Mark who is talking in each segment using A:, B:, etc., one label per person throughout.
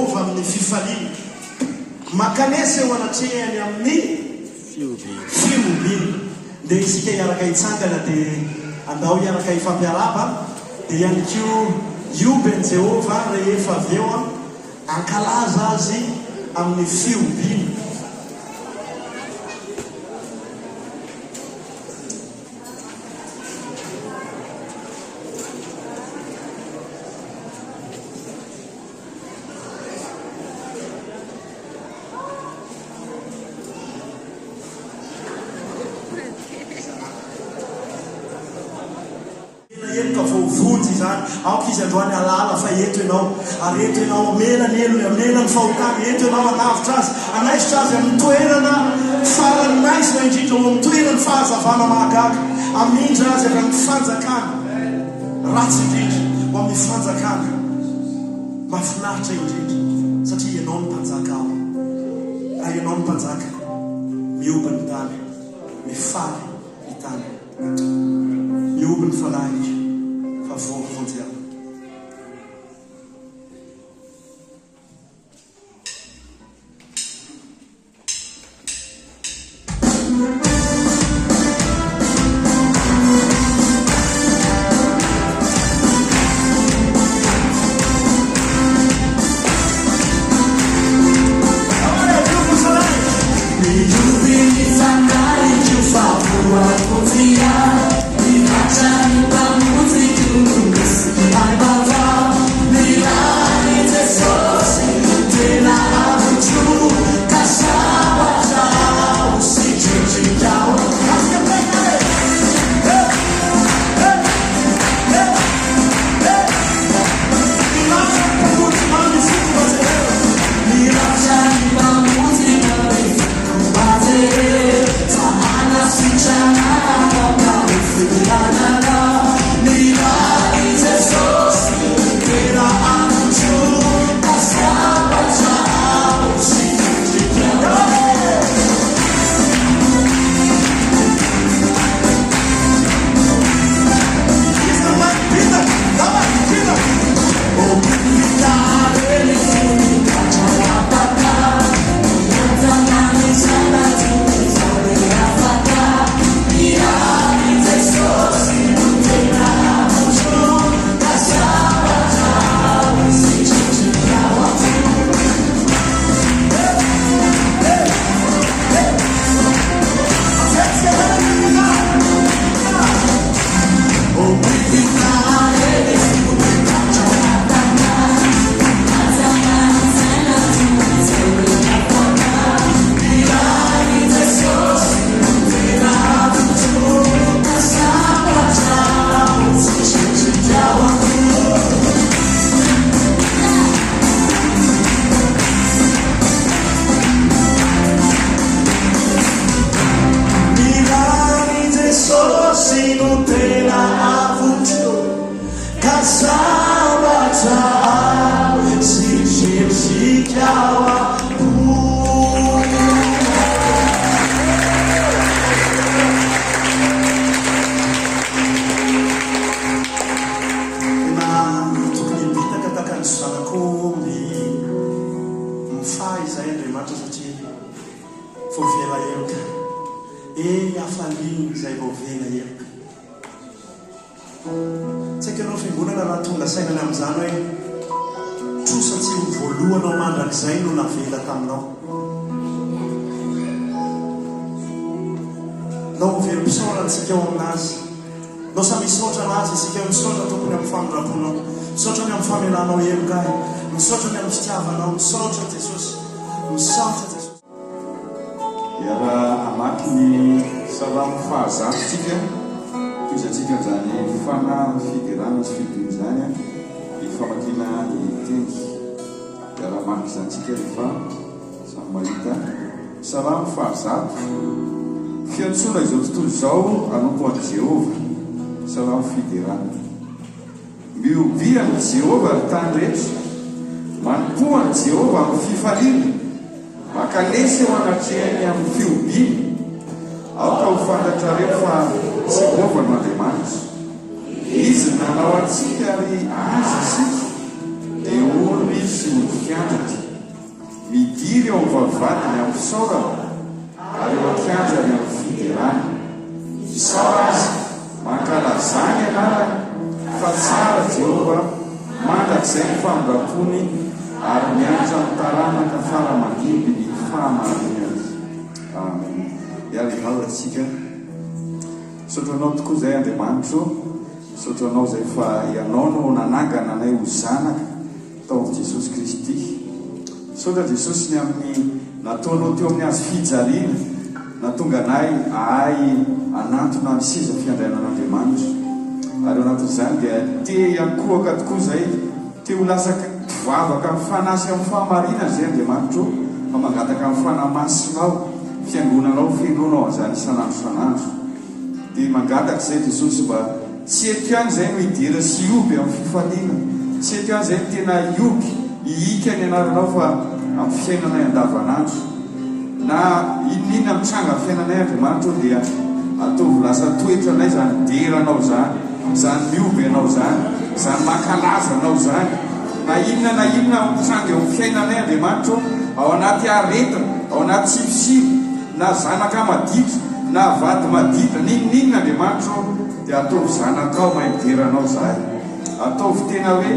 A: Jehovah amin'ny fifaliana. Mankanesa eo anatrehany amin'ny fihobiana. Ndeha isika hiaraka hitsangana dia andao hiaraka hifampiarahaba dia ihany koa hihoby an'i Jehovah rehefa avy eo hankalaza azy amin'ny fihobiana. Tena heloka voavonjy izany. Aoka izy androany hahalala fa eto ianao. Ary eto ianao hamela ny helony, hamela ny fahotany. Eto ianao hanavotra azy, hanaisotra azy amin'ny toerana farany maizina indrindra ho amin'ny toeran'ny fahazavana mahagaga. Hamindra azy avy amin'ny fanjakana ratsy indrindra ho amin'ny fanjakana mahafinaritra indrindra. Satria ianao no mpanjaka ao. Raha ianao no mpanjaka, mihoby ny tany, mifaly ny tany. Mihoby ny fanahiko fa voavonjy aho. Tena tokony hibitaka tahaka ny zanak'omby mifahy izahay Andriamanitra satria voavela heloka. Eny hafaliana izay voavela heloka. Tsy haiko ianao fiangonana raha tonga saina ny amin'izany hoe trosa tsy ho voalohanao mandrakizay no navela taminao. Ndao ho velom-pisaorana isika ao aminazy. Ndao samy hisaotra anazy isika hoe misaotra Tompo ny amin'ny famindram-ponao. Misaotra ny amin'ny famelanao heloka ahy. Misaotra ny amin'ny fitiavanao. Misaotra Jesosy. Misaotra Jesosy.
B: Hiara-hamaky ny Salamo fahazato isika, tohizantsika an'izany fanahy fiderana sy fidiana izany ny famakiana ny teny. Hiara-hamaky izany isika rehefa samy mahita. Salamo fahazato, Fiantsoana izao tontolo izao hanompo an'i Jehovah. Salamo fiderana. Mihobiha amin'i Jehovah, ry tany rehetra. Manompoa an'i Jehovah amin'ny fifaliana. Mankalesa eo anatrehany amin'ny fihobiana. Aoka ho fantatrareo fa Jehovah no Andriamanitra. Izy no nanao antsika ary azy isika, dia olony sy ondry fiantrany. am-bavahadiny amin'ny fisaorana, ary eo an-kianjany amin'ny fiderana. Misaora Azy, mankalazà ny anarany, fa tsara Jehovah, mandrakizay ny famindram-pony, ary miantra amin'ny taranaka fara aman-dimby ny fahamarinany. Amen. Hiala hivavaka isika. Misaotra Anao tokoa izay Andriamanitro, misaotra Anao izay fa Ianao no nanangana anay ho zanaka tao amin'i Jesosy Kristy. Misaotra Jesosy ny amin'ny nataonao teo amin'ny hazo fijaliana nahatonga anay ahay hanantona ny seza fiandrianan'Andriamanitra. Ary ao anatin'izany dia te hiankohoka tokoa izay, te ho lasa mpivavaka amin'ny fanahy sy amin'ny fahamarinana izay Andriamanitro fa mangataka amin'ny Fanahy Masinao. Fiangonanao fenoinao an'izany isan'andro isan'andro. Dia mangataka izay Jesosy mba tsy eto ihany izay no hidera sy hihoby amin'ny fifaliana, tsy eto ihany izay no tena hihoby, hihika ny anaranao fa amin'ny fiainanay andavanandro. Na inon'inona mitranga amin'ny fiainanay Andriamanitra ô dia ataovy lasa toetranay izany deranao izany, izany mihoby anao izany, izany mankalaza anao izany. Na inona na inona mitranga eo amin'ny fiainanay Andriamanitra ô, ao anaty aretina, ao anaty tsifosiro, na zanaka maditra, na vady maditra, n'inon'inona Andriamanitra ô, dia ataovy zanakao mahay midera Anao izahay. Ataovy tena hoe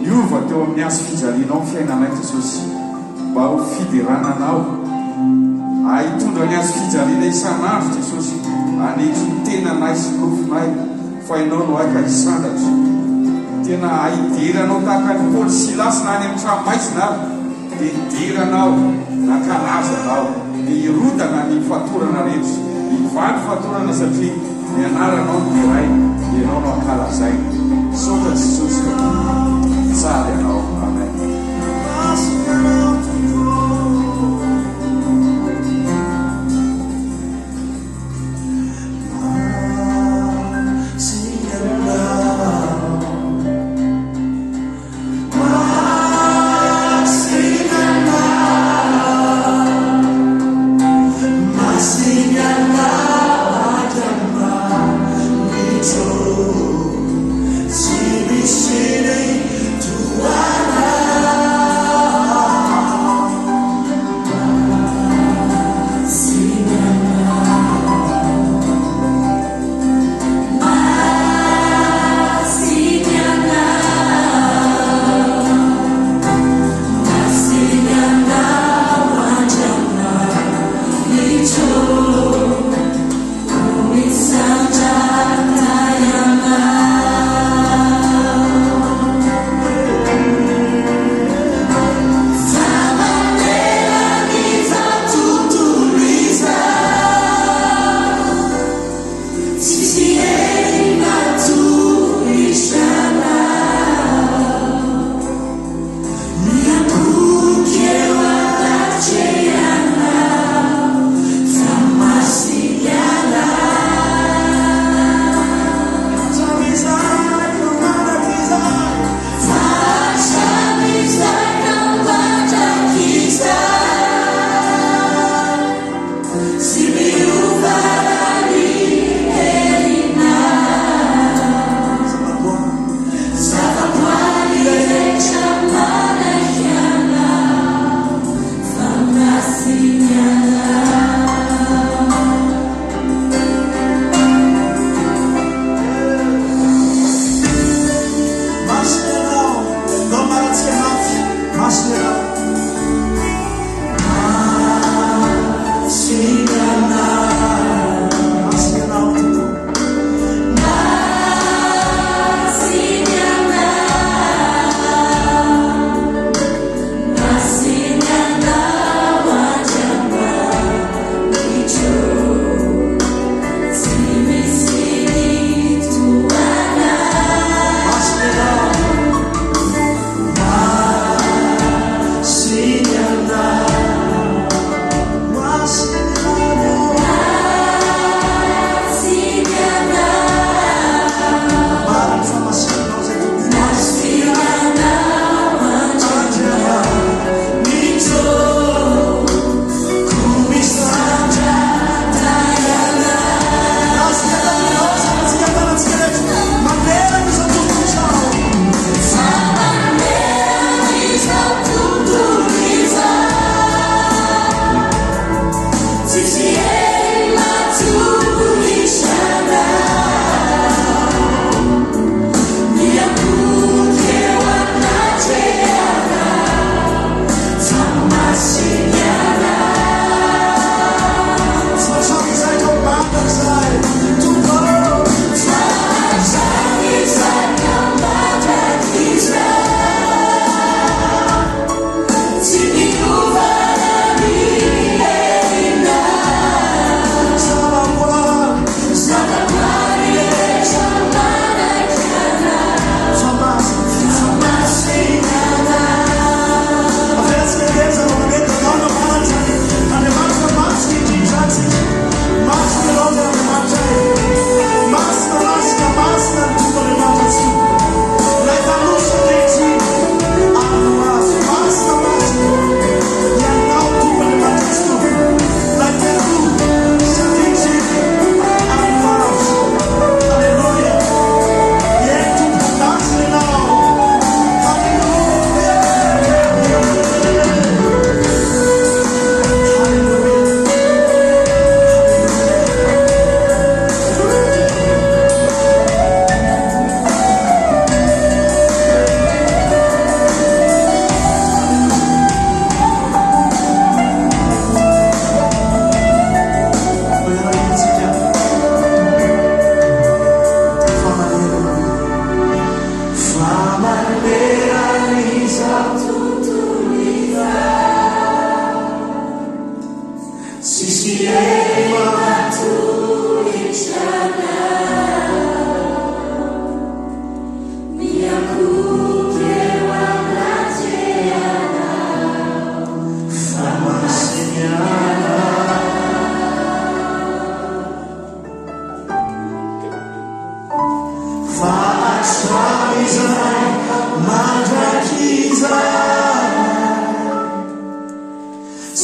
B: niova teo amin'ny hazo fijalianao ny fiainanay Jesosy, mba ho fiderana Anao. Ahy hitondra ny hazo fijaliana isan'andro Jesosy, hanetry ny tenanay sy ny nofonay. Fa ianao no ahy ka hisandratra. Tena hidera anao tahaka an'i Paoly sy Silasy na any amin'ny tranomaizina ary, dia hidera anao, nankalaza anao, dia hirodana ny fatorana rehetra, hivaha ny fatorana satria ny anaranao no deraina, ianao no ankalazaina. Misaotra Jesosy ô, tsara ianao. Amen.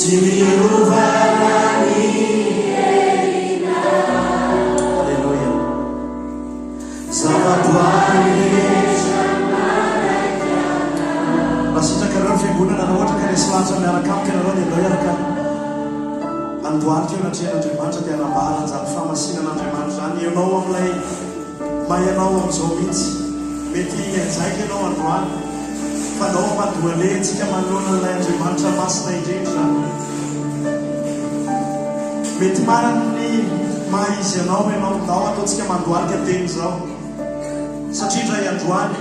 A: Tsy miova na ny herinao. Aleloia. Zavaboary rehetra manaiky Anao. Raha sitrakareo ny fiangonana, raha ohatra ka resy lahatra miaraka amiko ianareo dia ndao hiaraka handohalika eo anatrehan'Andriamanitra dia hanambara an'izany fahamasinan'Andriamanitra izany ianao amin'ilay maha ianao amin'izao mihitsy. Mety hianjaika ianao androany fa ndao hampandohalehantsika manoloana an'ilay Andriamanitra masina indrindra izany. Mety manana ny maha izy anao ianao, ndao ataontsika mandohalika teny izao satria indray androany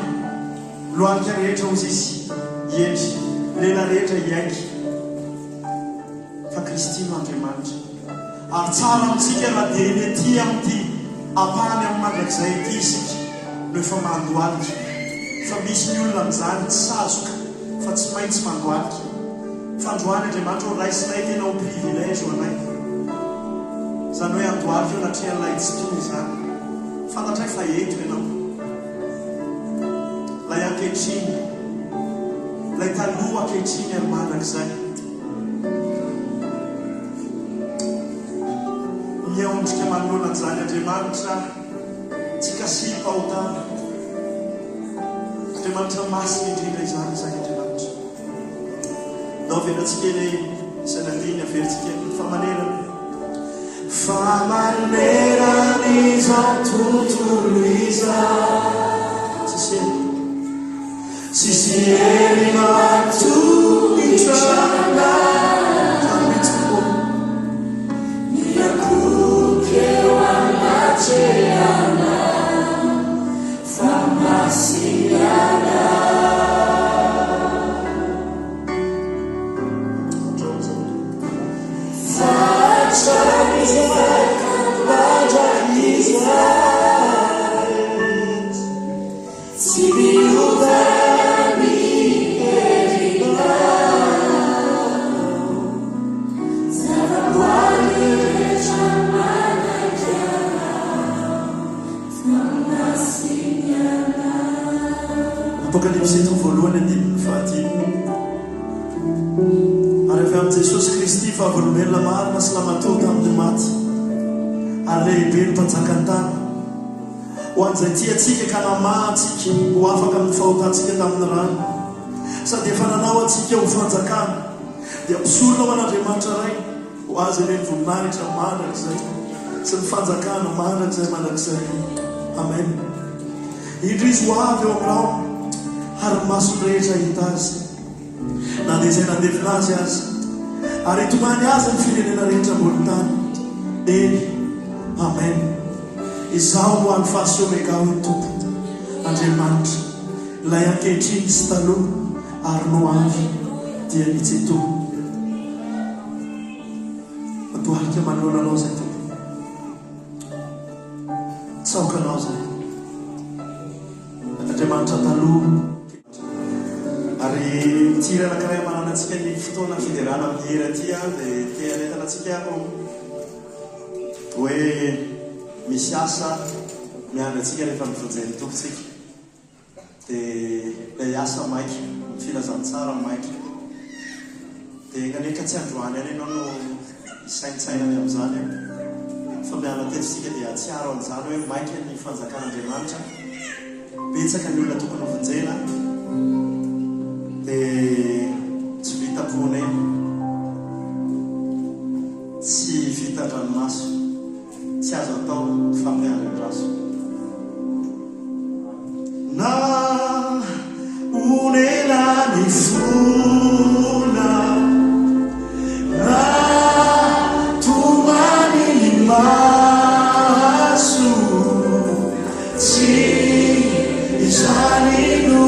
A: lohalika rehetra hozy izy hietry, lela rehetra hiaiky fa Kristy no Andriamanitra. Ary tsara amintsika raha dia eny aty amin'ity ampahany amin'ny mandrakizay ity isika no efa mandohalika. Fa misy ny olona amin'izany tsy sazoka fa tsy maintsy mandohalika. Fa androany Andriamanitra ô raisinay tena ho privilège ho anay izany hoe handohalika eo anatrehan'ilay Tsitoha izany. Fantatray fa eto Ianao. Ilay ankehitriny, ilay taloha ankehitriny ary mandrakizay. Miondrika manoloana an'izany Andriamanitra tsy kasihim-pahotana. Andriamanitra masina indrindra izany izany Andriamanitra. Ndao avelantsika eny izay nandiny averintsika eny fa manerana. Fa manerana izao tontolo izao. Tsisy hery. Tsisy hery mahatohitra anao. Zany mihitsy tokoa.
C: Miankohoka eo anatrehanao fa masina Ianao. Fa hatramin'izay ka mandrakizay. Tsy miova ny herinao. Zavaboary rehetra manaiky Anao, fa masina Ianao.
A: Apokalypsy toko voalohany andininy fahadimy. Ary avy amin'i Jesosy Kristy vavolombelona marina sy lamatoa tamin'ny maty ary lehibe ny mpanjakan'ny tany. Ho an'izay tia antsika ka namaha antsika ho afaka amin'ny fahotantsika tamin'ny rany, sady efa nanao antsika ho fanjakana, dia mpisorona ho an'Andriamanitra Ray, ho Azy anie ny voninahitra mandrakizay sy ny fanjakana mandrakizay mandrakizay. Amen. Indro Izy ho avy eo amin'ny rahona, ary ny mason'ny rehetra hahita Azy. Na dia izay nandevina azy aza. Ary hitomany azy ny firenena rehetra ambony tany. Eny. Amen. Izaho no Alfa sy Omega, hoy ny Tompo, Andriamanitra, ilay ankehitriny sy taloha ary no avy, dia ny Tsitoha. Matoalika manoloana Anao izay, Tompo. Tsaoka Anao izay. Andriamanitra taloha. Ary ity hira anankiray amananantsika ny fotoana fiderana amin'ny hira ity dia te hanentana antsika aho hoe misy asa miandry antsika rehefa nivonjen'ny Tompo tsika. Dia ilay asa maika, ny filazantsara maika. Dia enga anie ka tsy androany ihany ianao no hisaintsaina ny amin'izany an! Fa miala teto isika dia hahatsiaro an'izany hoe maika ny fanjakan'Andriamanitra, betsaka ny olona tokony hovonjena, dia tsy vita ponena, tsy vita an-dranomaso. Tsy azo atao ny fampiandry andraso. Na onena ny fona, na tomany ny maso, tsy izany no.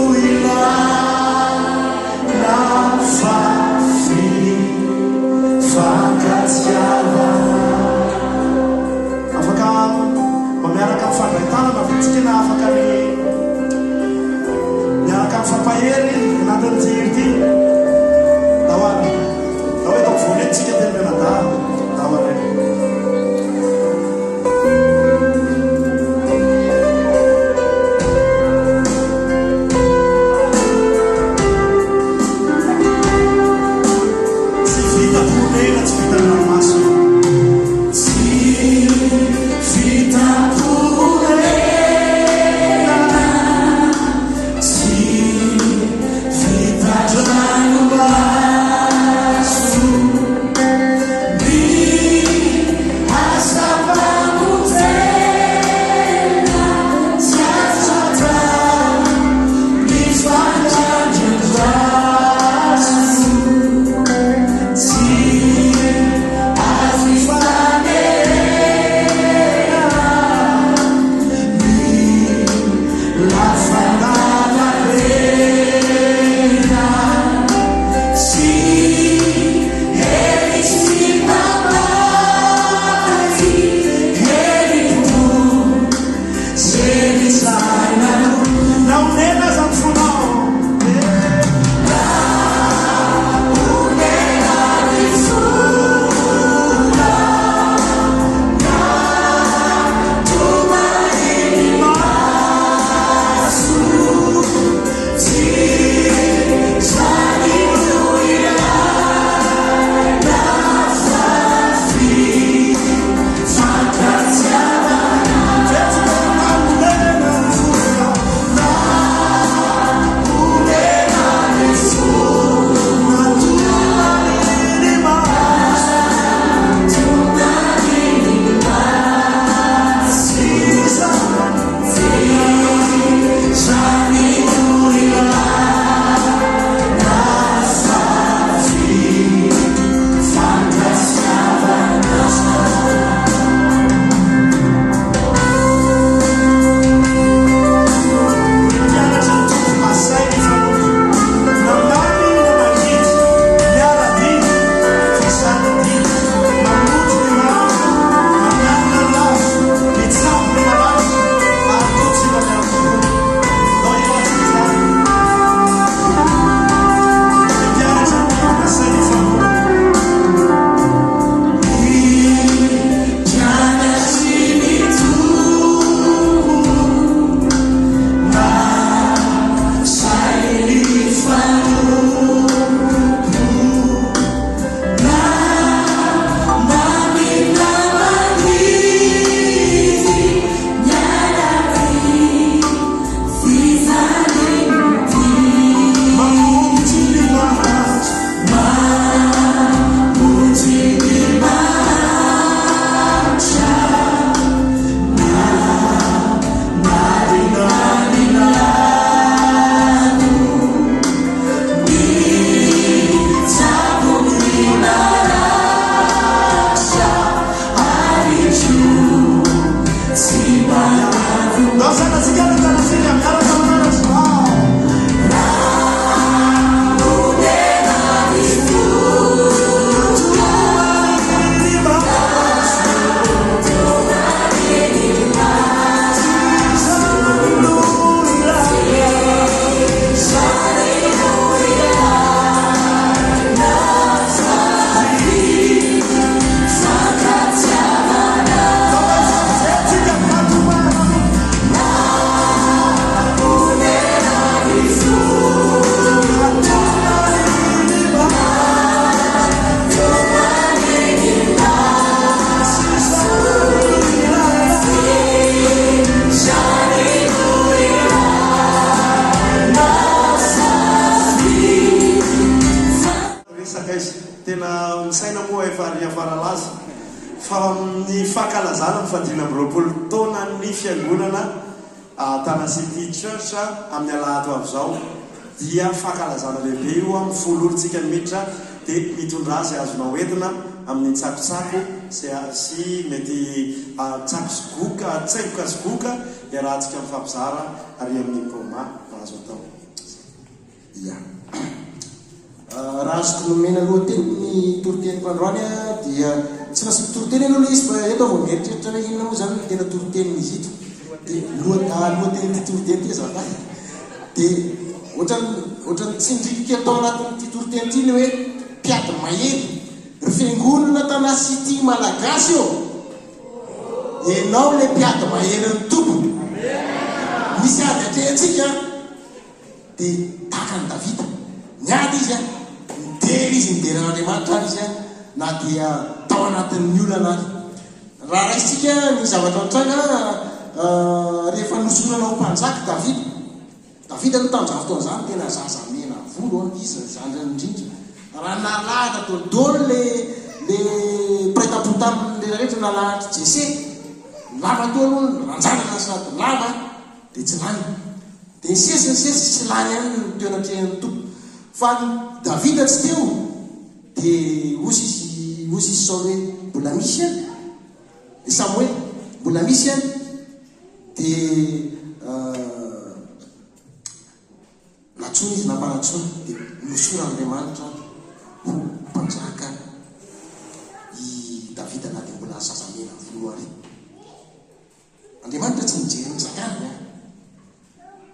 A: aiza. Tena ny saina moa efa ary Faralaza. Fa ny fankalazana ny fahadimy amby 20 taonan'ny fiangonana Tana City Church amin'ny alahady ho avy izao dia fankalazana lehibe io amin'ny 10 ora tsika ny miditra dia mitondra azy azonao entina amin'ny tsakotsako sy sy mety tsako sy goka tsaingoka sy goka iarahantsika mifampizara ary amin'ny Boma raha azo atao.
D: Ia. Raha azoko nomena lohateny ny toriteniko androany dia tsy nasiako toriteny aloha ilay izy fa eto aho vao mieritreritra hoe inona moa izany no tena toritenin'izy ito. Dia loha- lohatenin'ity toriteny ity azafady. Dia ohatran'ny ohatran'ny tsindriko kely tao anatin'ity toriteny ity ilay hoe mpiady mahery. Ry fiangonana Tana City Malagasy ô! Ianao ilay mpiady maherin'ny Tompo. Misy ady atrehintsika an! Dia tahaka an'i Davida, niady izy an, nidera izy, nidera an'Andriamanitra ary izy an, na dia tao anatin'ny olana ary. Raha raisintsika ny zavatra nitranga rehefa nosorana ho mpanjaka Davida, Davida aloha tamin'izany fotoana izany tena zaza mena volo an, izy ny zandriny indrindra. Raha nalahatra daholo le le mpiray tampo taminy rehetra rehetra nalahatr'i Jese, lava toa aloha ny ranjanana sady lava dia tsy lany. Dia nisesy nisesy tsy lany ihany ny teo anatrehan'ny Tompo. Fa ny Davida tsy teo, dia hozy izy hozy izy Saoly hoe, mbola misy ihany? I Samoela, mbola misy ihany? Dia nantsoina izy nampanantsoina, dia nosoran'Andriamanitra ho mpanjaka i Davida na dia mbola zaza mena volo ary. Andriamanitra tsy mijery ny sakany an!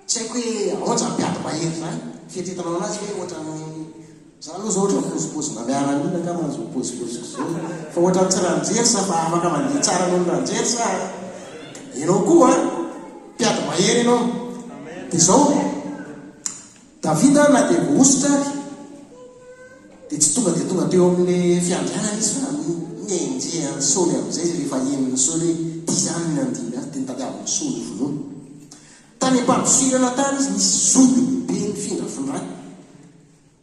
D: Tsy haiko hoe ahoana izany mpiady mahery izany, fieritreretanao anazy ve ohatran'ny, za aloha zao ohatran'ny pozipaozina miaramila angamba izao pozipaoziko izao, fa ohatran'ny tsy ranjery sa fa afaka mandeha tsara noho ny ranjery sa? Ianao koa an! Mpiady mahery ianao. Dia izao. Davida na dia voahosotra ary dia tsy tonga dia tonga teo amin'ilay fiandrianana izy fa nenjehan'i Saoly amin'izay izy rehefa henon'i Saoly hoe ity izany ny nandimby azy dia nitadiavin'i Saoly hovonoina. Tany am-pandosirana tany izy nisy zohy be dia be nifindrafindrany.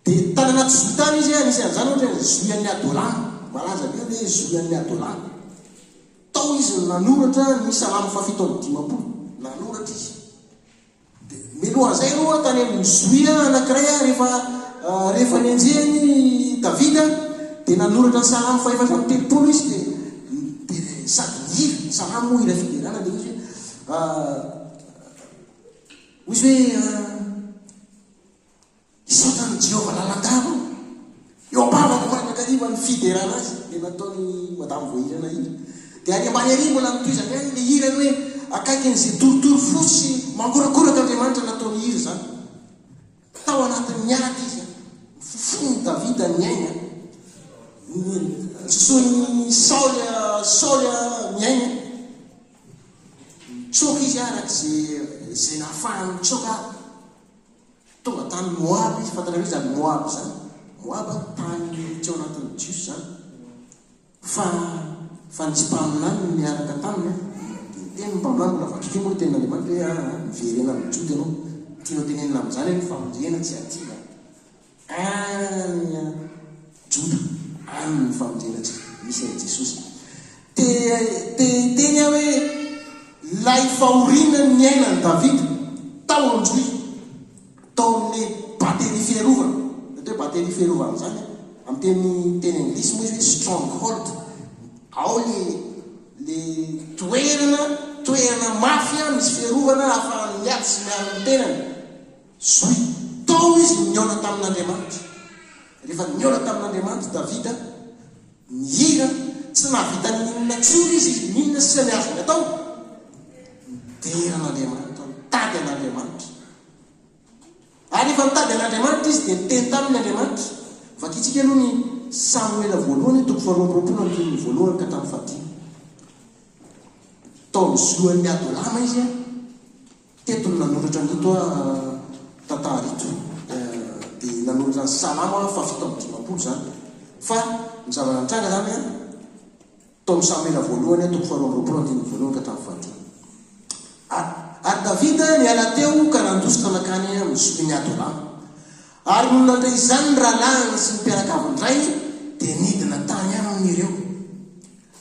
D: Dia tany anaty zohy tany izy, anisan'izany ohatra ny zohy an'i Adolama, malaza be hoe zohy an'i Adolama. Tao izy no nanoratra ny Salamo fahafito amby 50, nanoratra izy. Dia mialohan'izay aloha, tany amin'ny zohia anankiray aho, rehefa, rehefa nenjehiny i Davida, dia nanoratra ny Salamo fahefatra amby 30 izy, dia, dia sady nihira, ny Salamo moa hira fiderana, dia hoy izy hoe, hoy izy hoe, Hisaotra an'i Jehovah lalandava aho. Eo am-bavako mandrakariva ny fiderana azy, ilay nataon'i Madame Voahirana hira. Dia any ambany ary mbola notohizany ihany ilay hirany hoe Akaikin'izay torotoro fo sy mangorakoraka Andriamanitra nataony hira izany. Tao anatin'ny ady izy, nofofonin'i Davida ny ainy, nososoin'i Saoly Saoly ny ainy. Nitsoaka izy araka izay izay nahafahany nitsoaka. Tonga tany Moaba izy, fantatrareo izany Moaba izany? Moaba tany tsy ao anatin'ny Jiosy izany. Fa fa nisy mpaminany niaraka taminy an, dia niteny ny mpaminany, mbola vakiko moa ny tenin'Andriamanitra hoe aa miverena amin'ny Joda ianao. Tianao tenenina amin'izany hoe ny famonjena tsy aty izany. Any Joda, any ny famonjena tsy misy an'i Jesosy. Te te hiteny aho hoe ilay fahoriana niainan'i Davida tao Androy, tao amin'ny bateria fiarovana, ny atao hoe bateria fiarovana izany amin'ny teny teny anglisy moa izy hoe stronghold, ao le le toerana toerana mafy misy fiarovana ahafahany miady sy miaro ny tenany. Zohy. Tao izy no nihaona tamin'Andriamanitra. Rehefa nihaona tamin'Andriamanitra Davida, nihira, tsy nahavita n'inona intsony izy, n'inona sisa ny azony atao? Nidera an'Andriamanitra, nitady an'Andriamanitra. Ary rehefa nitady an'Andriamanitra izy, dia niteny taminy Andriamanitra. Vakintsika aloha ny Samoela voalohany, toko faharoa amby 20, andininy voalohany ka hatramin'ny fahadimy. Tao amin'ny zohan'ny Adolama izy, Teto no nanoratra an'ito tantara ito. Dia nanoratra ny Salamo aho faha 57 izany. Fa ny zava-nitranga izany an, tao amin'ny Samoela voalohany toko faha 22 andininy voalohany ka hatramin'ny fahadimy. Ary, ary Davida niala teo ka nandositra nankany amin'ny zohin'i Adolama. Ary nony nandre izany ny rahalahiny sy ny mpianakavin-drainy, dia nidina tany aminy ireo.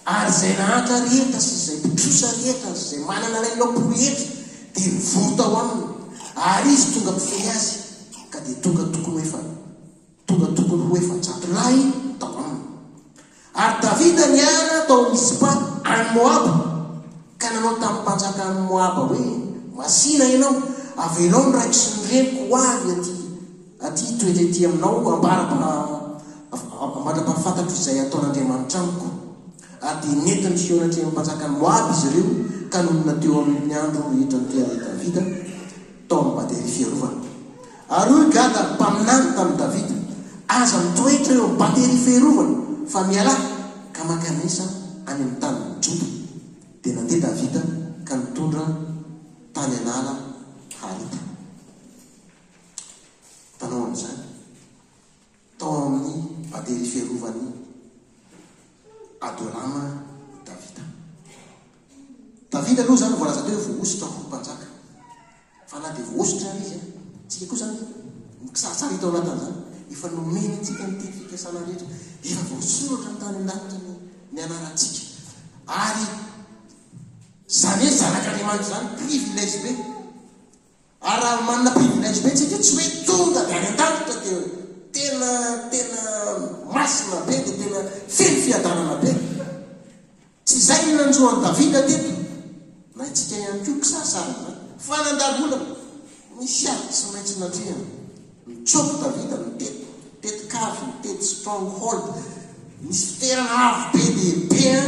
D: Ary izay nahantra rehetra sy izay mpitrosa rehetra sy izay manana alahelom-po rehetra dia nivory tao aminy, ary izy tonga mpifehy azy, ka dia tonga tokony ho efa tonga tokony ho 400 lahy tao aminy. Ary Davida niala tao Mizpa any Moaba, ka nanao tamin'ny mpanjakan'i Moaba hoe, Masìna ianao, avelao ny raiko sy ny reniko ho avy aty aty hitoetra ety aminao ambara-pahafantatro izay hataon'Andriamanitra amiko. Ary dia nentiny hihaona hatreny amin'ny mpanjakan'i Moaba izy ireo, ka nonina teo amin'ny andro rehetra nitoeran'i Davida tao amin'ny bateria fiarovana. Ary hoy Gada mpaminany tamin'i Davida, Aza mitoetra eo amin'ny bateria fiarovana, fa mialà, ka mankanesa any amin'ny tanin'i Joda. Dia nandeha Davida ka nitondra tany an'ala Harita. Mpanao an'izany, tao amin'ny bateria fiarovan'i Adolama i Davida. Davida aloha izany voalaza teo hoe voahosotra ho mpanjaka. Fa na dia voahosotra ary izy, tsika koa izany mikisarisary hita ao anatin'izany, efa nomeny antsika ny teny fikasana rehetra, efa voasoratra tany an-danitra ny ny anarantsika. Ary izany hoe zanak'Andriamanitra izany privilège be. Ary raha manana privilège be tsika, tsy hoe tonga dia any an-danitra dia tena tena masina be dia tena feno fiadanana be. Tsy izay no nanjo an'i Davida teto, na isika ihany koa kisarisary izany, fa nandalo olana, nisy ady tsy maintsy natrehana. Nitsoaka Davida, nitety, nitety cave, nitety stronghold, nisy fitoerana avo be dia be an,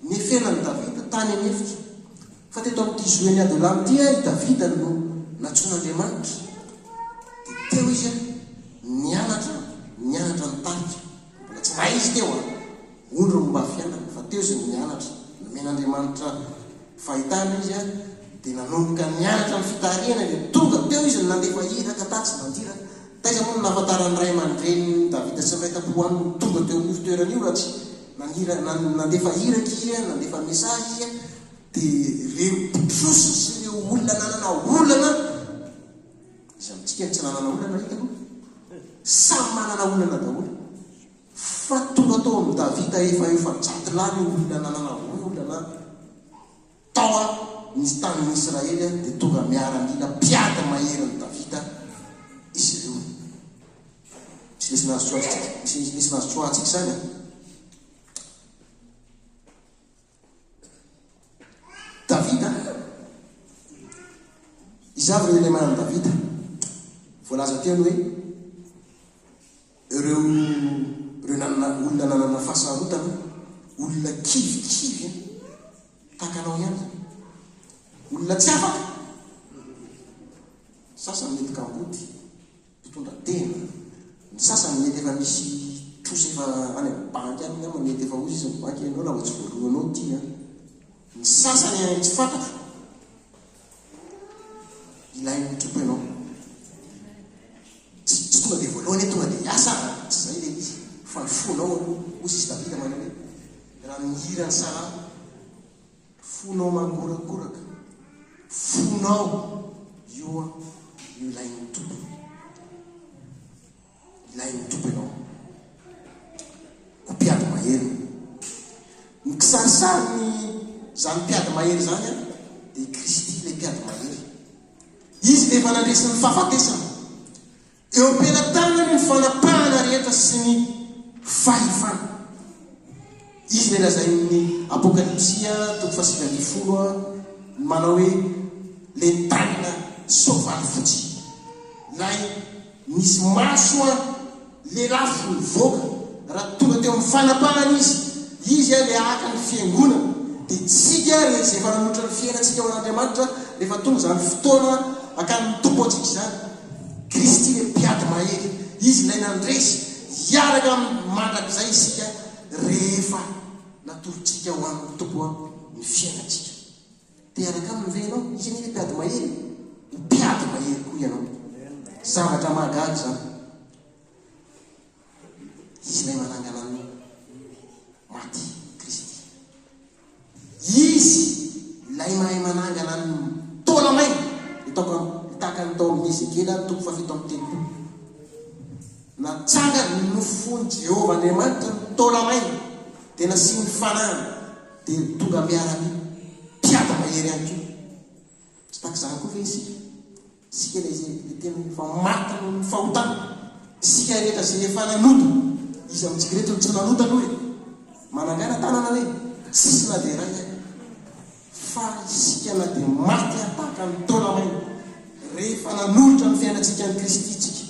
D: nefenan'i Davida tany an'efitra. Fa teto amin'ity zoen'i Adolama ity i Davida no nantsoin'Andriamanitra. Dia teo izy nianatra, nianatra nitarika. Mbola tsy mahay izy teo an! Ondry no mba fiainany, fa teo izy no nianatra. Nomen'Andriamanitra fahitana izy dia nanomboka nianatra ny fitarihana dia tonga teo izy no nandefa iraka tatsy nandiraka. Taiza moa no nahafantaran'ny ray aman-drenin'i Davida sy ny ray tampo aminy ho tonga teo amin'io fitoerana io raha tsy nanira, nandefa iraka izy, nandefa message izy dia ireo mpitrosa sy ireo olona nanana olana, iza amintsika no tsy nanana olana hitako? Samy manana olana daholo. Fa tonga tao amin'i Davida efa 400 lahy ny olona nanana olana tao ny tanin'ny Israely, dia tonga miaramila mpiady maherin'i Davida izy ireo. Misy lesona azo tsoahintsika, misy lesona azo tsoahantsika izany an. Davida. Iza avy ireo elemanan'i Davida? Voalaza teo ny hoe Ireo ireo nanana olona nanana fahasarotana, olona kivikivy an, tahaka anao ihany zany. Olona tsy afaka. Ny sasany mety kamboty, mpitondra tena. Ny sasany mety efa misy trosa efa any amin'ny banky any angamba, mety efa hozy izy ny banky, ianao raha vao tsy voaloanao ity an. Ny sasany any tsy fantatro. Ilain'ny Tompo ianao. Tsy tsy tonga dia voalohany hoe tonga dia hiasa aho, tsy izay ilay izy, fa ny fonao aloha, hoy izy Davida manao hoe, raha mihira ny salamo, fonao mangorakoraka, fonao io no ilain'ny Tompo. Ilain'ny Tompo ianao. Ho mpiady mahery. Ny kisarisarin'ny izany mpiady mahery izany dia i Kristy ilay mpiady mahery. Izy dia efa nandresy ny fahafatesana. Eo am-pelatanany ny fanapahana rehetra sy ny fahefana. Izy ilay lazain'ny Apokalypsy toko faha-19 manao hoe ilay nitaingina soavaly fotsy. Ilay Nisy maso an lelafo nivoaka raha tonga teo amin'ny fanapahana izy, izy an le haka ny fiangonana, dia tsika re izay efa nanolotra ny fiainantsika ho an'Andriamanitra rehefa tonga izany fotoana hakan'ny Tompo antsika izany, Kristy le mpiady mahery, Izy ilay nandresy, hiaraka aminy mandrakizay isika rehefa natolotsika ho an'ny Tompo ny fiainantsika. Te hiaraka aminy ve ianao? Izy anie ilay mpiady mahery e! Ho mpiady mahery koa ianao. Zavatra mahagaga izany. Izy ilay manangana ny maty, Kristy. Izy ilay mahay manangana ny taola maina. Hitako tahaka ny tao amin'ny Ezekiela toko fahafito amby telopolo. Natsangany ny nofon'i Jehovah Andriamanitra ny taola-maina, dia nasiany fanahiny, dia tonga miaramila, mpiady mahery ihany koa. Tsy tahaka izany koa ve isika? Isika ilay izay ilay tena efa maty noho ny fahotana. Isika rehetra izay efa nanota. Iza amintsika ireto no tsy nanota aloha e? Manangana tanana ve? Tsisy na dia iray aza. Fa isika na dia maty ary tahaka ny taola-maina, rehefa nanolotra ny fiainantsika an'i Kristy isika,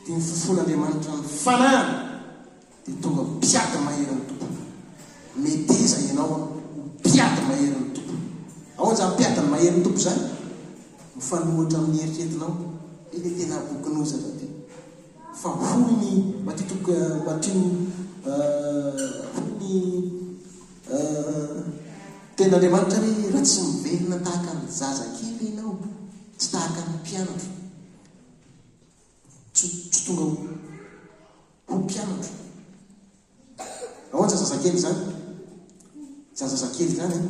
D: dia ny fofon'Andriamanitra ny Fanahiny dia tonga mpiady maherin'ny Tompo. Meteza ianao ho mpiady maherin'ny Tompo. Ahoana izany mpiady ny maherin'ny Tompo izany? Mifanohitra amin'ny eritreretinao. Ilay tena bokin'ozatra be. Fa hoy ny Matio toko Matio hoy ny Tenin'Andriamanitra hoe raha tsy miverina tahaka ny zazakely ianao, tsy tahaka ny mpianatro, tsy tsy tonga ho ho mpianatro. Ahoana izany zazakely izany? Izany zazakely izany an,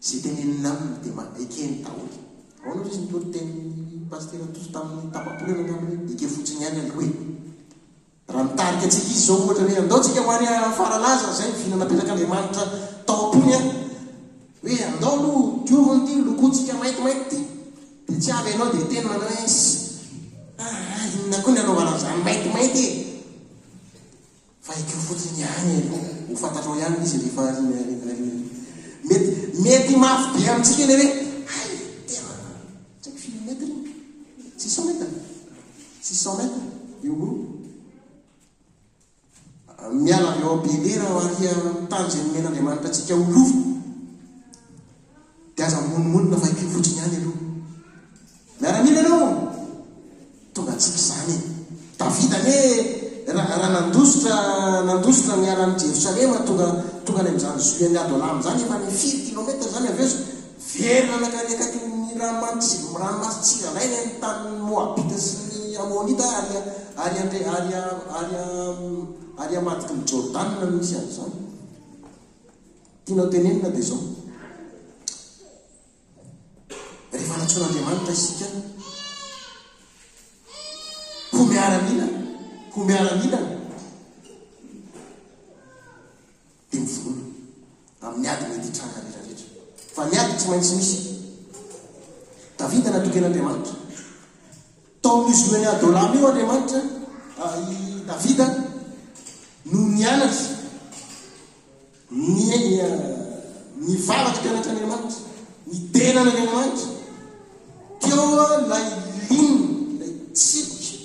D: izay tenenina aminy dia ekeny daholo. Ahoana hoy izy ny toritenin'ny pasitera Toso tamin'ny tapa-bolana angamba hoe ekeo fotsiny ihany aloha e. Raha mitarika antsika izy izao ohatra hoe andao tsika ho any Faralaza, izay ny vina napetrak'Andriamanitra tao am-pony an, hoe andao aloha diovina ity, lokointsika maintimainty ity, dia tsy avy ianao dia hiteny manao hoe aa inona koa ny anaovana an'izany maintimainty e! Fa ekeo fotsiny ihany aloha, ho fantatrao ihany izy rehefa aoriana aoriana aoriana. Mety mety mafy be amintsika ilay hoe hay tena tsy haiko firy mètre iny, 600 mètres? 600 mètres eo ho eo. Miala avy ao Belera ho ary amin'ny tany izay nomen'Andriamanitra antsika ho lova. Dia aza mimonomonona fa ekeo fotsiny ihany aloha. Miaramila ianao? Tonga antsika izany e. Davida anie raha raha nandositra nandositra niala an'i Jerosalema tonga tonga any amin'izany zohian'i Adolama izany efa any firy kilomètre izany avy eo Velona nankany akaikin'ny ranomasin-tsira indray ny any tanin'ny Moabita sy ny Amonita ary ary ary ary ary ary ambadiky ny Jordana no misy an'izany. Tiana ho tenenina dia izao. Rehefa nantsoin'Andriamanitra isika ho miaramila, ho miaramilany, dia mivonona amin'ny ady mety hitranga rehetra rehetra. Fa ny ady tsy maintsy misy. Davida natoky an'Andriamanitra. Tao amin'io zoen'i Adolama io Andriamanitra, i Davida no nianatra ny nivavaka teo anatrehan'Andriamanitra, nidera an'Andriamanitra. Teo ilay ligne, ilay tsipika.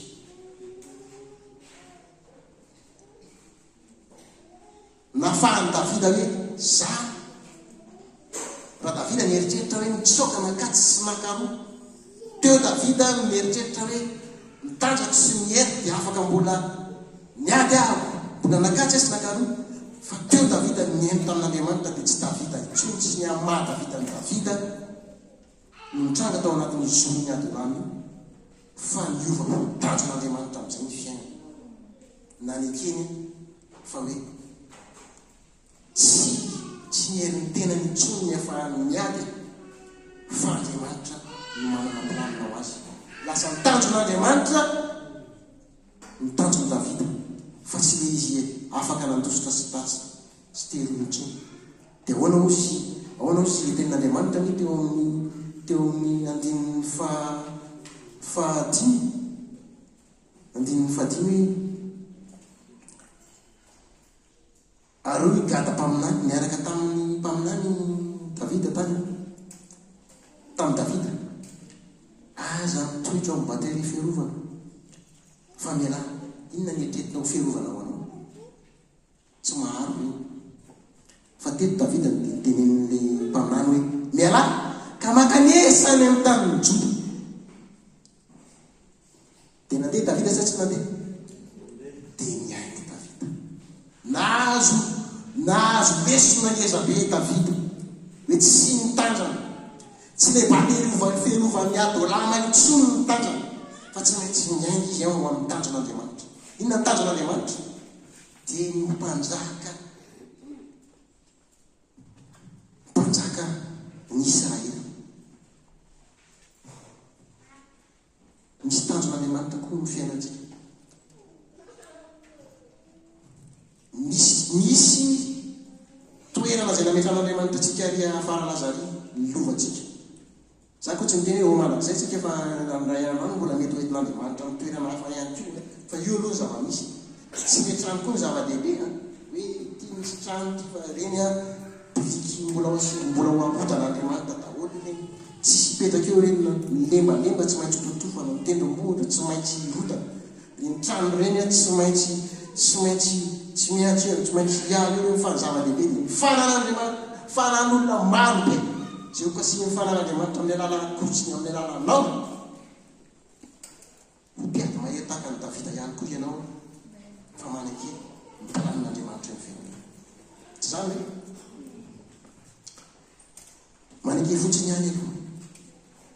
D: Nafahan'i Davida hoe, Za. Raha Davida nieritreritra hoe nitsoaka nankatsy sy nankaroa. Teo Davida no nieritreritra hoe, Ny tanjako sy ny heriko dia afaka mbola niady aho, mbola nankatsy aho sy nankaroa. Fa teo Davida nihaino tamin'Andriamanitra dia tsy Davida intsony, tsy ny amin'ny maha Davida an'i Davida no nitranga tao anatin'io zoron'i Adolama io, fa niova ho tanjon'Andriamanitra amin'izay ny fiainany. Nanekeny fa hoe tsy tsy ny herin'ny tenany intsony ny afahany miady fa Andriamanitra no manana planina ho azy. Lasa ny tanjon'Andriamanitra ny tanjon'i Davida fa tsy ilay izy afaka nandositra sy tatsy sy teroa intsony. Dia ahoana hoy sy ahoana hoy sy tenin'Andriamanitra anie teo amin'ny teo amin'ny andininy faha fahadimy Andininy fahadimy hoe, Ary hoy i Gada mpaminany, niaraka tamin'ny mpaminany Davida tany, tamin'i Davida, Aza mitoetra ao amin'ny bateria fiarovana, fa mialà. Inona ny eritreretinao ho fiarovana ho anao? Tsy maharo io. Fa teto Davida no dia notenenin'ilay mpaminany hoe, Mialà, ka mankanesa any amin'ny tanin'i Joda. Dia nandeha Davida sa tsy nandeha? Dia niainga Davida. Nahazo, nahazo lesona ngeza be Davida. Hoe tsy ny tanjany. Tsy ilay bateriovan, fiarovan'ny Adolama intsony ny tanjany. Fa tsy maintsy niainga izy ho amin'ny tanjon'Andriamanitra. Inona ny tanjon'Andriamanitra? Dia ny ho mpanjaka, mpanjaka ny Israely. Misy tanjon'Andriamanitra koa ny fiainantsika. Misy toerana izay nametran'Andriamanitra antsika ary afara laza ary ny lovantsika. Za koa tsy miteny hoe ho mandrakizay tsika fa indray andro any mbola mety ho entin'Andriamanitra amin'ny toerana hafa ihany koa e! Fa io aloha ny zava-misy. Tsy le trano koa no zava-dehibe an! Hoe ity misy trano ity fa ireny an biriky mbola ho asiana mbola ho arodan'Andriamanitra daholo ireny. Tsisy hipetraka eo ireny na ny lembalemba tsy maintsy ho totofana, ny tendrombohitra tsy maintsy hirodana. Ireny trano ireny an tsy maintsy tsy maintsy tsy miantsy tsy maintsy hiala eo ireny fa ny zava-dehibe dia ny fanan'Andriamanitra, fanan'olona maro be izay ho kasihin'ny fanan'Andriamanitra amin'ny alalan'ny kotsiny, amin'ny alalanao. Ho mpiady mahery tahaka an'i Davida ihany koa ianao fa maneke ny planin'Andriamanitra eo amin'ny fiainanao. Tsy izany ve? Maneke fotsiny ihany aloha.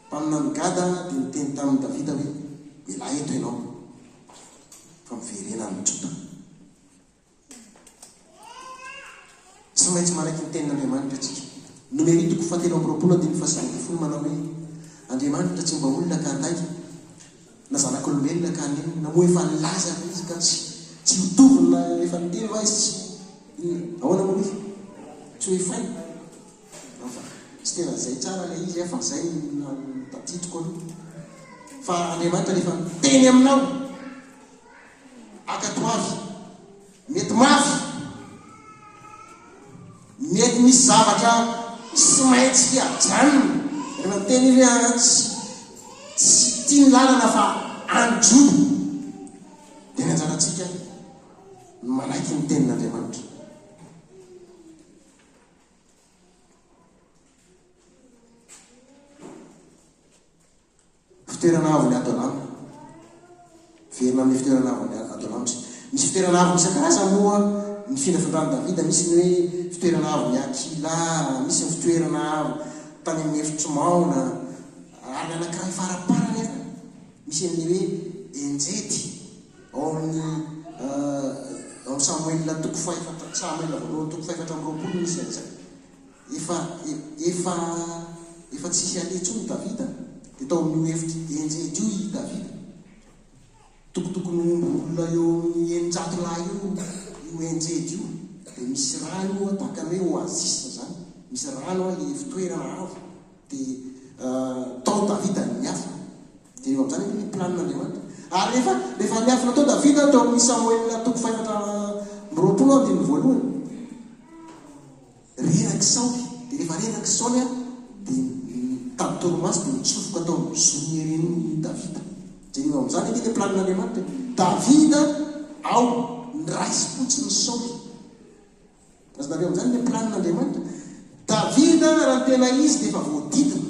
D: Mpaminany Gada dia niteny tamin'i Davida hoe, Mialà eto ianao, fa miverena any Joda. Tsy maintsy manaiky ny tenin'Andriamanitra isika. Nomery toko fahatelo amby 20 andininy faha-19 manao hoe, Andriamanitra tsy mba olona ka handainga, na zanak'olombelona ka hanenina, moa efa nilaza ve izy ka tsy tsy ho toviny na efa niteny va izy tsy inona, ahoana moa izy? Tsy ho efaina. Enfin, tsy tena izay tsara ilay izy fa izay no tadidiko aloha. Fa Andriamanitra rehefa miteny aminao, ankatoavy. Mety mafy, mety misy zavatra tsy maintsy ajanona. Rehefa miteny izy hoe ah, tsy tsy tia ny lalana fa any Joda, dia ny anjarantsika ny manaiky ny tenin'Andriamanitra. Fitoerana avon'i Adolama. Miverina amin'ny fitoerana avon'i Adolama isika. Misy fitoerana avo isan-karazany moa ny findrafindran'i Davida. Misy ny hoe fitoerana avon'i Akila, misy ny fitoerana avo tany amin'ny efitr'i Maona, ary ny anankiray faraparany ary misy an'ilay hoe Enjedy ao amin'ny ao amin'ny Samoela toko fahefatra, Samoela voalohany toko fahefatra amby 20 misy an'izay. Efa, efa, efa tsisy aleha intsony Davida, dia tao amin'io efitr'i Enjedy io i Davida. Tokotokony omby olona eo amin'ny 600 lahy eo io Enjedy io. Dia misy rano eo tahaka ny hoe oasis izany. Misy rano ao ilay fitoerana avo. Dia tao Davida ny niafina. Jereo amin'izany anie ny planin'Andriamanitra. Ary rehefa, rehefa niafina tao Davida tao amin'ny Samoela toko fahefatra amby 20 andininy voalohany. Rerak'i Saoly, dia rehefa rerak'i Saoly dia nitady torimaso dia nitsofoka tao amin'ny zon'ny reniny Davida. Jereo amin'izany ange ilay planin'Andriamanitra e. Davida ao niraisim-potsin'i Saoly. Azonareo amin'izany ilay planin'Andriamanitra. Davida raha ny tena izy dia efa voadidina.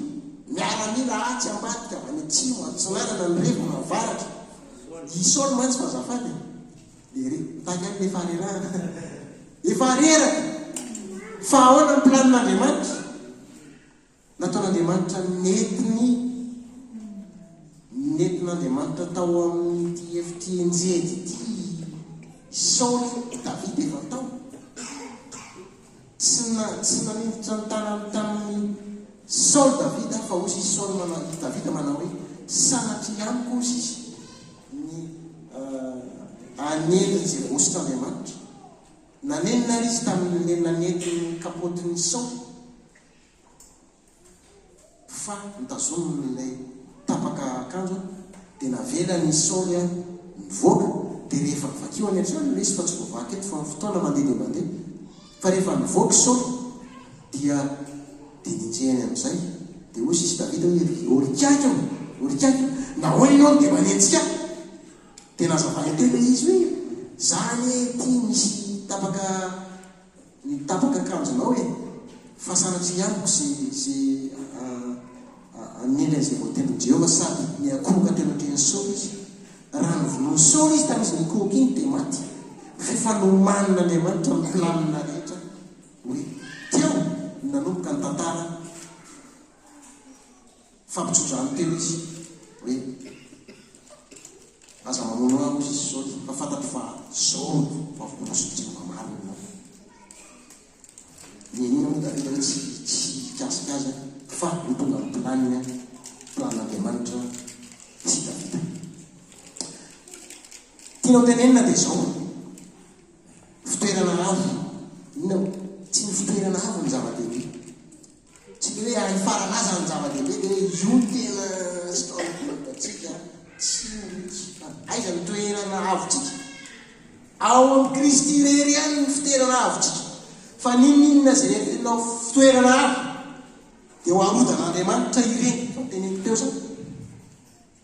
D: Miaramila atsy ambadika avy any atsimo, atsinanana, andrefana, avaratra. I Saoly mantsy fa azafady e. Lery, mitaky ihany ny efa rerahana. Efa reraka. Fa ahoana ny planin'Andriamanitra? Nataon'Andriamanitra nentiny nentin'Andriamanitra tao amin'ity efitr'i Enjedy ity i Saoly, Davida efa tao. Tsy na tsy naninjitra ny tanany tamin'i Saoly Davida fa hozy i Saoly manao i Davida manao hoe sanatria amiko hozy izy ny hanendry izay voahosotr'Andriamanitra. Nanenina àry izy tamin'ilay nanety ny kapotin'i Saoly, fa notazominy ilay tapaka akanjo, dia navelany i Saoly nivoaka. Dia rehefa, vakio any an-trano ilay izy fa tsy voavaky eto fa ny fotoana mandeha dia mandeha. Fa rehefa nivoaka i Saoly, dia dia nenjehiny amin'izay. Dia hoy sisa i Davida hoe, Ry Orikaky ô, Orikaky ô, nahoana ianao no dia manenjika ahy? Dia nazavainy teo ilay izy hoe, Za anie ity misy tapaka ny tapaka akanjonao e, fa sanatria amiko ze ze hanendry an'izay voatendrin'i Jehovah sady niankohoka teo anatrehan'i Saoly izy. Raha novonoin'i Saoly izy tamin'izy nikohoka iny dia maty. F'efa nomanin'Andriamanitra ny planina rehetra hoe teo no nanomboka ny tantara fampitsodrano teo izy hoe aza mamono ahy hozy izy Saoly fa fantatro fa zao no vavolombelon'i Jehovah marina ianao. Nianiana moa Davida hoe tsy tsy hikasika azy fa ho tonga amin'ny planiny, planin'Andriamanitra sy Davida. Tiana ho tenenina dia izao, fitoerana avo. Ao amin'i Kristy irery ihany ny fitoerana avotsika. Fa n'inon'inona izay entinao fitoerana avo, dia ho arodan'Andriamanitra ireny. Efa noteneniko teo izany.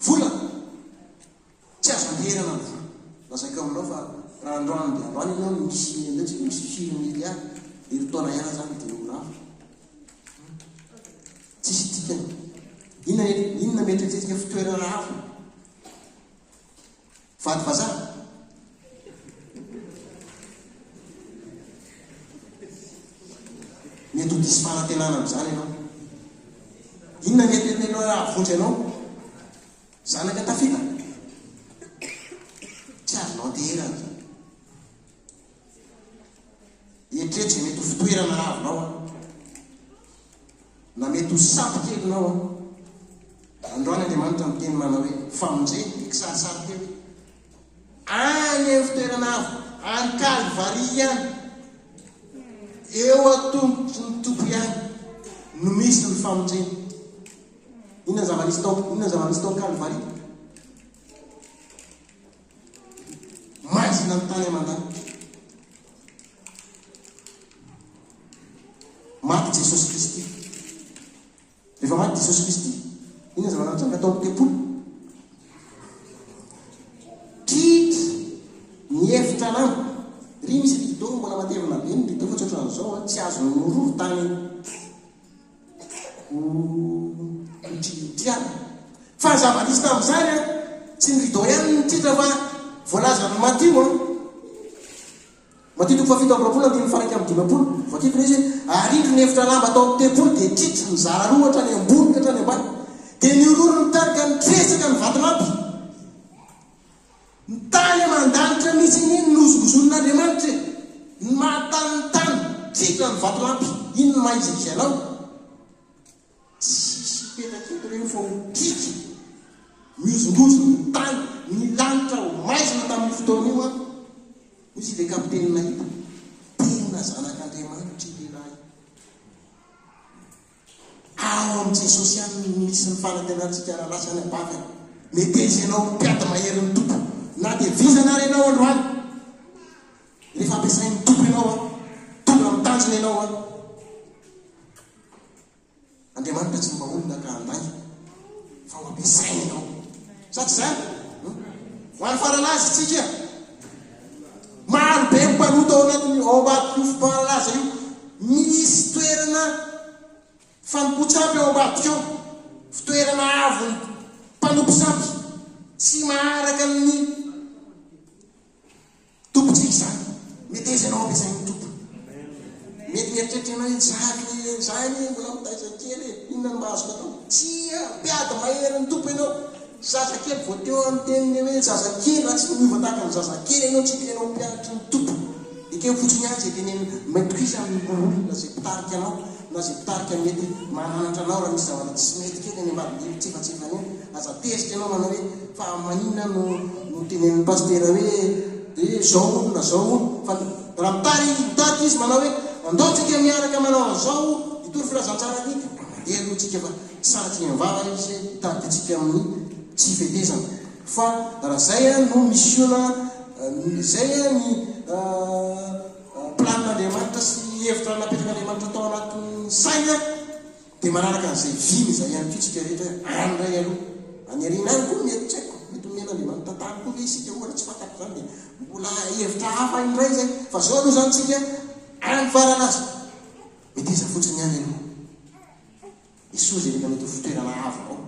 D: Vola. Tsy azo andeherana ny vola. Lazaiko aminao fa raha androany dia androany ianao no misy, aleo tsika misy firy milliards, herintaona ihany izany dia ho rava. Tsisy dikany. Inona, inona mety eritreretintsika fitoerana avo? Vady vazaha? Mety ho diso fanantenana amin'izany ianao. Inona mety eritreretinao hahavonjy anao? Zanaka tafita? Tsy azonao anteherana izany. Eritrereto izay mety ho fitoerana avinao an. Na mety ho sampy kelinao an. Androany Andriamanitra miteny manao hoe, famonjena, ny kisarisary teo hoe, any amin'ny fitoerana avo, any Kalvary ihany, eo an-tongotry ny Tompo ihany no misy ny famonjena. Inona ny zava-nisy tao, inona ny zava-nisy tao Kalvary? Maizina ny tany aman-danitra. Maty Jesosy Kristy. Rehefa maty Jesosy Kristy, inona ny zava-nitranga tao amin'ny tempoly? Tritra ny efitra lamba. Ry misy rideau mbola matevina be ny rideau fa tsy ohatran'izao, tsy azon'ny nororo tany. Ho triana. Fa ny zava-nisy tamin'izany an, tsy ny rideau ihany no nitritra fa voalazan'i Matio an, Matio toko fahafito amby 20 andininy faha 51, voakiko ilay izy hoe, ary indro ny efitra lamba tao amin'ny tempoly dia tritry, nizara roa hatrany ambony ka hatrany ambany, dia nihorohoro ny tany ka nitresaka ny vatolampy. Ny tany aman-danitra mihitsy anie no nohozongozonin'Andriamanitra e! Ny maha-tany ny tany, tritra ny vatolampy, iny no maha-izy izy anao. Tsisy hipetraka eto ireny fa ho tritra, mihozongozona ny tany, ny lanitra ho maizina tamin'io fotoana io an! Hoy izy ilay kapiteny nahita, tena zanak'Andriamanitra io lehilahy io. Ao amin'i Jesosy ihany no misy ny fanantenantsika rahalahy sy anabavy a! Meteza ianao ho mpiady maherin'ny Tompo na dia vizana ary ianao androany. Rehefa ampiasain'ny Tompo ianao a, tonga amin'ny tanjona ianao a. Andriamanitra tsy mba olona ka handainga fa ho ampiasainy ianao. Sa tsy izany? Ho an'ny faralaza isika. Maro be ny mpanota ao anatin'io, ao ambadik'io fom-pahalaza io. Misy toerana fanompoan-tsampy ao ambadika ao. Fitoerana avon'ny mpanompo sampy. Tsy maharaka ny Tompontsika izany. Meteza ianao ampiasain'ny Tompo. Mety mieritreritra ianao hoe za anie, za anie mbola mitaiza kely e, inona no mba azoko atao? Tsia, mpiady maherin'ny Tompo ianao. Zazakely vao teo aho niteny le hoe zazakely, raha tsy miova tahaka ny zazakely ianao tsy tena ho mpianatry ny Tompo. Ekeo fotsiny ihany izay teneniny, mitokisa amin'ny olona izay mpitarika anao na izay mpitarika mety mananatra anao raha misy zavatra tsy mety kely any ambadika eny tsefatsefany eny. Aza tezitra ianao manao hoe fa maninona no no tenenin'ny pasitera hoe de zao hono na zao hono fa raha mitary mitarika izy manao hoe andao tsika miaraka manao an'izao hitory filazantsara aty de mba mandeha aloha tsika fa tsy sanatria am-bava izy hitarika antsika amin'ny tsy fetezana fa raha zay no misiona zay ny planin'Andriamanitra sy hevitra napetrak'Andriamanitra tao anatin'ny saina Dia manaraka an'izay vina izay ihany koa isika rehetra hoe any indray aloha. Any aoriana any koa mety tsy haiko, mety omen'Andriamanitra tany koa ve isika ohatra, tsy fantako izany dia mbola hevitra hafa indray izay. Fa izao aloha izany isika any farany aza. Meteza fotsiny ihany aloha. Esory izay rehetra mety ho fitoerana avo ao.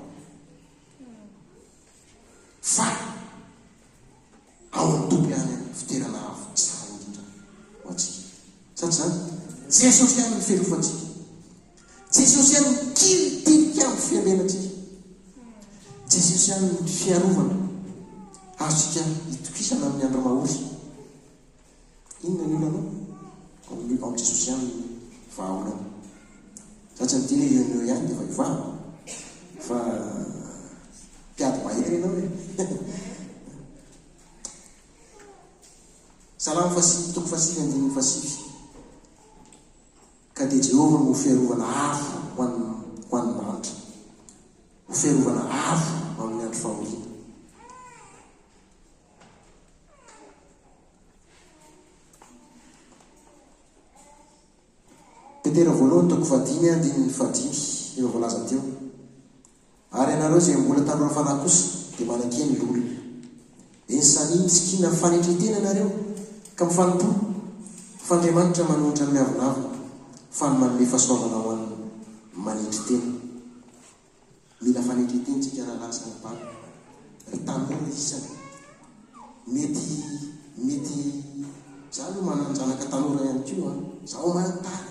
D: Fa ao amin'ny Tompo ihany ny fitoerana avo tsara indrindra ho antsika. Sa tsy izany? Jesosy ihany no fialofantsika. Jesosy ihany no kilitilikambo fiambenantsika. Jesosy ihany no fiarovana azontsika itokisana amin'ny andro mahory. Inona ny olanao? Ao amin'ny ao amin'i Jesosy ihany ny vahaolana. Za tsy miteny hoe eo no eo ihany dia efa hivaha fa mpiady mahery ianao e. Salamo fahasivy toko fahasivy andininy fahasivy. Ka dia Jehovah no ho fiarovana avo ho an'ny ho an'ny mahantra. Ho fiarovana avo amin'ny andro fahoriana. Petera voalohany toko fahadimy andininy fahadimy, efa voalaza teo. Ary ianareo izay mbola tanora fanahy kosa dia manankehy ny loholona. Eny samia misikina fanetren-tena ianareo ka mifanompoa, fa Andriamanitra manohitra ny miavonavona, fa ny manome fahasoavana ho an'ny manetry tena. Mila fanetren-tena isika rahalahy sy anabavy, ry tanora isany. Mety, mety, za aloha manan-janaka tanora ihany koa an, za omaly tara.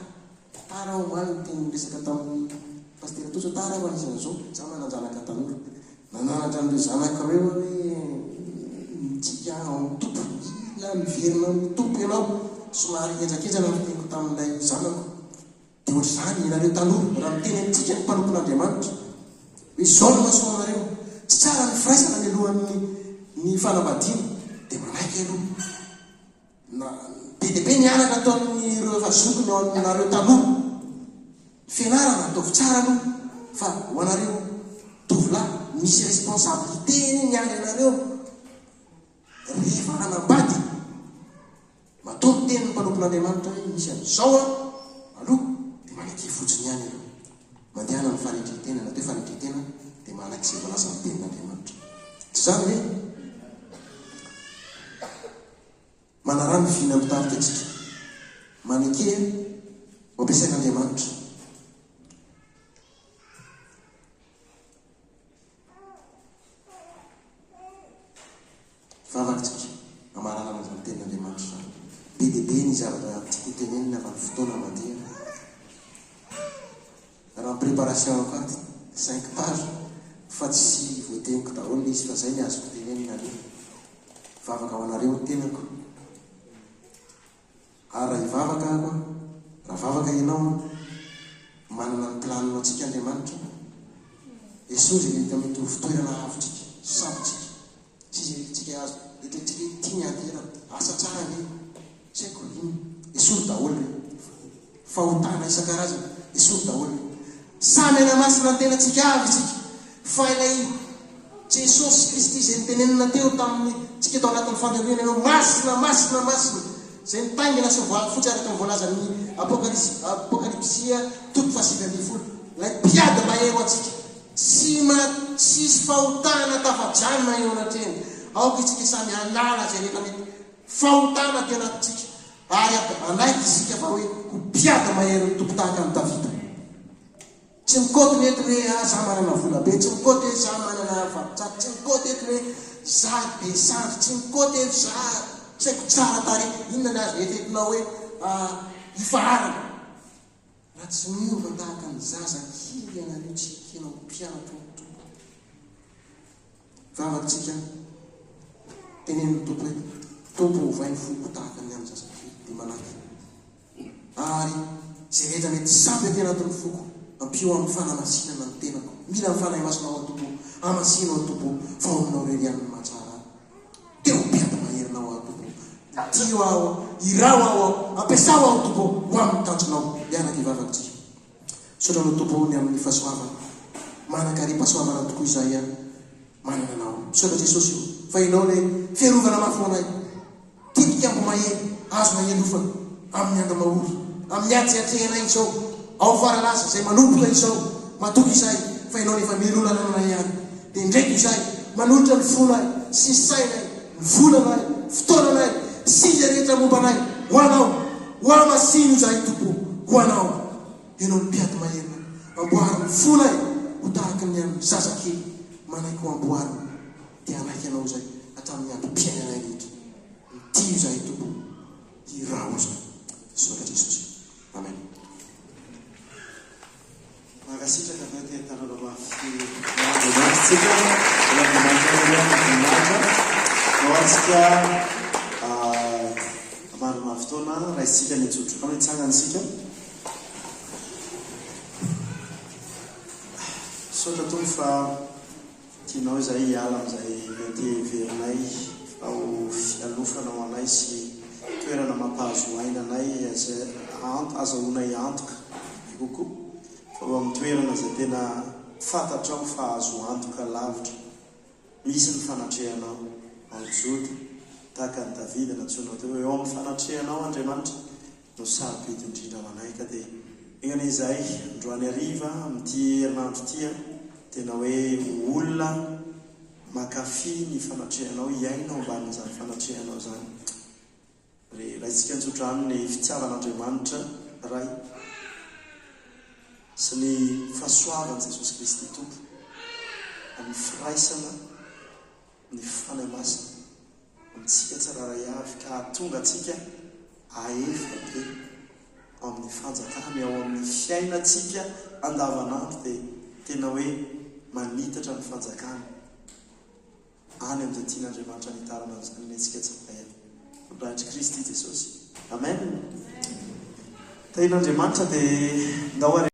D: Tara aho omaly niteny niresaka tamin'ny Pasitera Tojo, tara aho anisan'izao, za manan-janaka tanora. Nananatra an'ireo zanako ireo aho hoe mitsika ao amin'ny Tompo, mila miverina amin'ny Tompo ianao. Somary henjakenjana ny fiteniko tamin'ilay zanako. Dia ohatr'izany ianareo tanora, raha miteny amintsika ny mpanompon'Andriamanitra hoe izao no mahasoa anareo, tsy tsara ny firaisana mialohan'ny ny fanambadiana, dia manaiky aloha. Na, be dia be ny anatra ataon'ireo efa zokiny ao aminareo tanora. Ny fianarana ataovy tsara aloha fa ho anareo tovolahy misy responsabilité anie miandry anareo rehefa hanambady. Matoa miteny ny mpanompon'Andriamanitra hoe misy an'izao an aloha dia manaiky fotsiny ihany aloha. Mandehana amin'ny fanetren-tena, ny atao hoe fanetren-tena dia manaiky izay voalazan'ny tenin'Andriamanitra. Tsy izany ve? Manaraha ny vina mitarika antsika. Manekea ho ampiasain'Andriamanitra. Vavaka tsika hamaranana izany tenin'Andriamanitra izany. Be dia be ny zavatra tiako ho tenenina fa ny fotoana mandeha. Raha ny préparation-ko ato cinq pages fa tsy voateniko daholo ilay izy fa izay ny azoko tenenina aloha. Vavaka ho anareo ny tenako. Ary raha hivavaka aho an, raha vavaka ianao an, manana ny planiny ho antsika Andriamanitra. Esory izay rehetra mety ho fitoerana avotsika, sampintsika, sy izay rehetra tsika azo eritreretintsika hoe tia ny hanterana, asa tsara ve? Tsy haiko inona. Esory daholo ireo. Fahotana isan-karazany, esory daholo ireo. Samy hanamasina ny tenantsika avy isika, fa ilay Jesosy Kristy izay notenenina teo tamin'ny tsika tao anatin'ny fandrindrana hoe masina, masina, masina, izay nitaingina soavaly fotsy araka ny voalazan'ny Apokalypsy, Apokalypsia toko fahasivy ambin'ny folo, ilay mpiady mahery ho antsika, tsy ma, tsisy fahotana tafajanona eo anatrehany. Aoka isika samy hanala izay rehetra mety fahotana aty anatintsika, ary hanaiky isika fa hoe ho mpiady maherin'ny Tompo tahaka an'i Davida. Tsy mikaoty ny eto hoe ah za manana vola be, tsy mikaoty hoe za manana vato-tsaty, tsy mikaoty eto hoe za be sandry, tsy mikaoty eto za tsy haiko tsara tarehy, inona ny azo eritreretinao hoe ifaharana? Raha tsy miova tahaka ny zaza kely ianareo tsy ekena ho mpianatro ny Tompo. Vavaka tsika, teneno ny Tompo hoe, Tompo ovay ny foko tahaka ny an'ny zazakely, dia manaiky. Ary izay rehetra mety sampy aty anatin'ny foko, ampio amin'ny fanamasinana ny tenako. Mila ny Fanahy Masinao aho Tompo o, hamasino aho Tompo o, fa ao aminao irery ihany no mahatsara ahy. Teo am-piady maherinao aho Tompo o, tio aho, iraho aho, ampiasao aho Tompo o, ho amin'ny tanjonao. Miaraka hivavaka tsika. Misaotra anao Tompo o ny amin'ny fahasoavana. Manan-karem-pahasoavana tokoa izahay an. Manana Anao. Misaotra Jesosy o, fa Ianao ilay fiarovana mafy ho anay. Tilikambo mahery, azonay ialofana amin'ny andro mahory, amin'ny ady izay atrehinay izao, ao Faralaza izay manomboka izao. Matoky izahay fa Ianao no efa mialoha lalana anay any. Dia indraiko izahay manolotra ny fonay sy ny sainay, ny volanay, fotoananay, sy izay rehetra momba anay ho Anao. Ho hamasino izahay Tompo o, ho Anao. Ianao no mpiady maherinay. Amboary ny fonay ho tahaka ny an'ny zazakely manaiky ho amboarina. Dia hanaiky Anao izahay hatramin'ny androm-piainanay rehetra. Mitia izahay Tompo o, hiraho izahay. Misaotra Jesosy. Amen.
A: Mankasitraka anao ity tanana mafy Andriamanitra tsika Andriamanitra aloha ny voninahitra Ao antsika amarina fotoana raisintsika ny tsodrano hitsangana isika Misaotra Tompo fa Tianao izahay hiala amin'izay mety heverinay fa ho fialofana ho anay sy toerana mampahazo aina anay izay azahoanay antoka bebe kokoa, fa ho amin'ny toerana izay tena fantatrao fa azo antoka lavitra misy ny fanatrehanao ao Joda, tahaka an'i Davida nantsoinao teo hoe, Eo amin'ny fanatrehanao, Andriamanitra, no sarobidy indrindra ho anay, ka dia. Enga anie izahay androany hariva amin'ity herinandro ity tena hoe ho olona mankafy ny fanatrehanao, hiaina ao ambanin'izany fanatrehanao izany. Ry Raintsika an-tsodrano ny fitiavan'Andriamanitra Ray sy ny fahasoavan'i Jesosy Kristy Tompo amin'ny firaisana ny Fanahy Masina amintsika tsirairay avy ka hahatonga antsika hahefa be ao amin'ny fanjakany ao amin'ny fiainantsika andavanandro dia tena hoe manitatra ny fanjakany any amin'izay tian'Andriamanitra hanitarana an'izany ny antsika tsirairay avy. Voninahitr'i Kristy Jesosy. Amen. Tahian'Andriamanitra dia ndao ary.